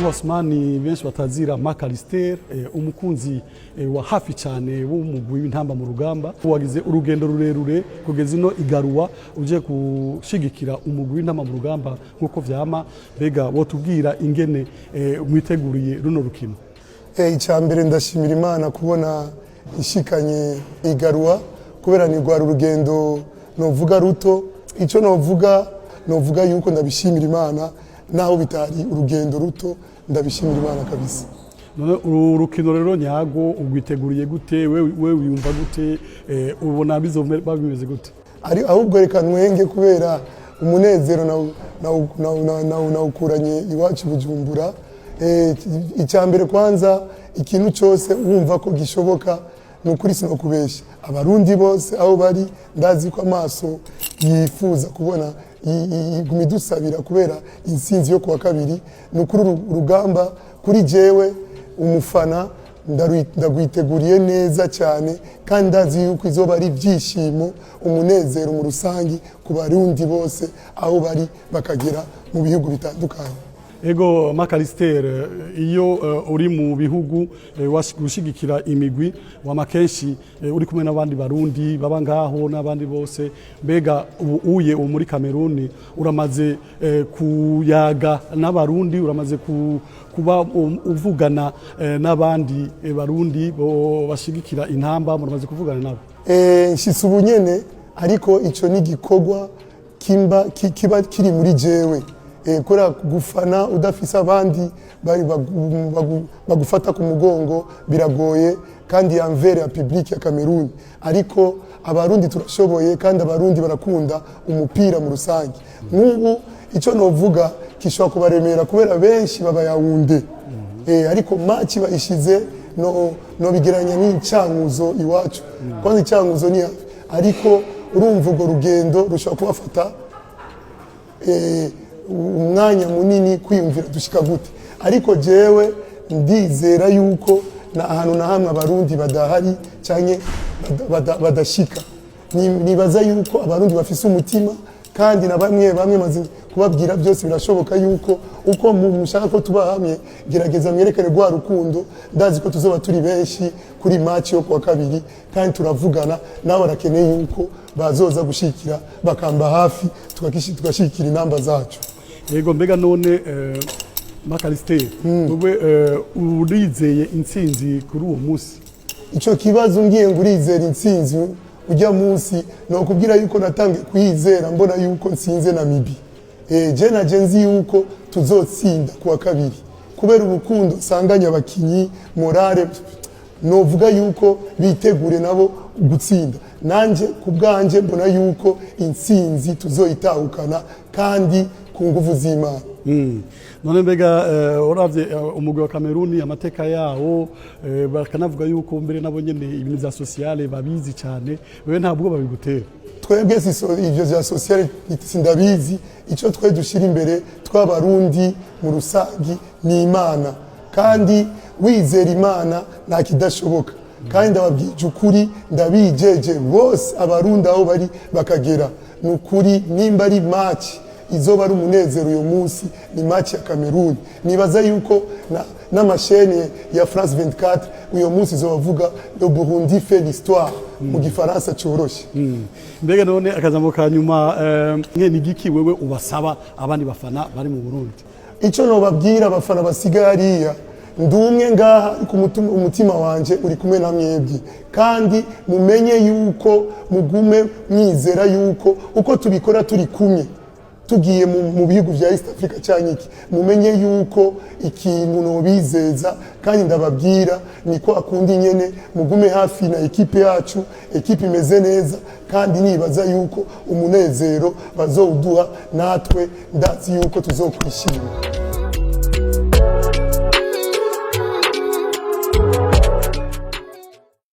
Manirarungu Osmani, benshi batazira Macalister, umukunzi wa hafi cyane w'umugwi w'Intamba mu Rugamba, wagize urugendo rurerure kugeza ino i Garoua uje gushigikira umugwi w'Intamba mu Rugamba nk'uko vyama. Mbega wotubwira ingene mwiteguriye runo rukino? Icya mbere, ndashimira Imana kubona ishikanye i Garoua, kubera ni rwari urugendo novuga ruto. Icyo novuga yuko ndabishimira Imana, naho bitari urugendo ruto, ndabishimira Imana kabisa. None uru rukino rero nyago ugwiteguriye gute? We wiyumva gute? Ubona bizoba bimeze gute? Ari ahubwo reka nwenge, kubera umunezero nawukuranye iwacu i Bujumbura. Icya mbere kwanza, ikintu cyose wumva ko gishoboka. Ni ukuri sinokubesha, Abarundi bose aho bari, ndazi ko amaso yifuza kubona iguma idusabira kubera intsinzi yo kuwa kabiri. Ni ukuri urugamba kuri jewe umufana ndagwiteguriye neza cyane, kandi ndazi yuko izoba ari ibyishimo, umunezero mu rusangi ku Barundi bose aho bari bakagera mu bihugu bitandukanye. Ego Macalister, iyo uri mu bihugu gushigikira imigwi, wama kenshi uri kumwe n'abandi Barundi baba ngaho n'abandi bose. Mbega ubu uye ubu muri Kameruni, uramaze kuyaga n'Abarundi? Uramaze kuba uvugana n'abandi Barundi bo bashigikira Intamba? Muramaze kuvugana nabo? Nshitse ubu nyene, ariko ico ni igikorwa kimba kiba kiri muri jewe. Kubera gufana udafise abandi bari bagufata ku mugongo biragoye, kandi envers ya public ya Cameroon. Ariko Abarundi turashoboye, kandi Abarundi barakunda umupira mu rusange. Nk'ubu icyo novuga gishobora kubaremera kubera benshi baba Yaoundé, ariko match bayishize no bigeranya n'Icankuzo iwacu. Kwanza Icankuzo ni hafi, ariko urumva urwo rugendo rushobora kubafata umwanya munini kwiyumvira dushika gute. Ariko jewe ndizera yuko na ahantu na hamwe Abarundi badahari canke badashika. Nibaza yuko Abarundi bafise umutima, kandi na bamwe bamwe maze kubabwira, byose birashoboka, yuko uko mushaka ko tuba hamwe, gerageza mwerekane rwa rukundo. Ndazi ko tuzoba turi benshi kuri match yo kuwa kabiri, kandi turavugana nabo, barakeneye yuko bazoza gushikira, bakamba hafi, tugashikira Intamba zacu. Yego, mbega none Macalister, wowe urizeye intsinzi kuri uwo munsi? Icyo kibazo ngiye ngo urizera intsinzi ujya munsi, nokubwira yuko natangiye kuyizera mbona yuko nsinze Namibie. Je naje nzi yuko tuzotsinda kuwa kabiri, kubera urukundo nsanganye abakinyi, morale. Novuga yuko bitegure nabo gutsinda. Nanje ku bwanje mbona yuko intsinzi tuzoyitahukana, kandi ku nguvu z'Imana. None mbega uravye umugwi wa Kameruni, amateka yawo, bakanavuga yuko mbere nabo nyene ibintu vya sociale babizi cyane, wewe ntabwo babigutera? Twebwe ivyo vya sociale sindabizi. Icyo twe dushyira imbere tw'Abarundi mu rusangi ni Imana, kandi wizera Imana nta kidashoboka. Kandi ndababwije ukuri, ndabijeje bose Abarundi aho bari bakagera, ni ukuri nimba ari match izoba ari umunezero uyu munsi, ni match ya Cameroon. Nibaza yuko n'ama chaînes ya France 24 uyu munsi izobavuga "Le Burundi fait l'histoire" mu Gifaransa coroshe. Mbega none akajambo ka nyuma, ni igiki wewe ubasaba abandi bafana bari mu Burundi? Icyo nobabwira abafana basigaye hariya, ndi umwe ngaha, ariko umutima wanje uri kumwe na mwebwe. Kandi mumenye yuko mugume mwizera yuko uko tubikora turi kumwe, tugiye mu bihugu vya East Africa cyangwa iki, mumenye yuko ikintu nobizeza kandi ndababwira ni ko akundi nyene mugume hafi na ekipe yacu. Ekipe imeze neza, kandi nibaza yuko umunezero bazowuduha, natwe ndazi yuko tuzokwishima.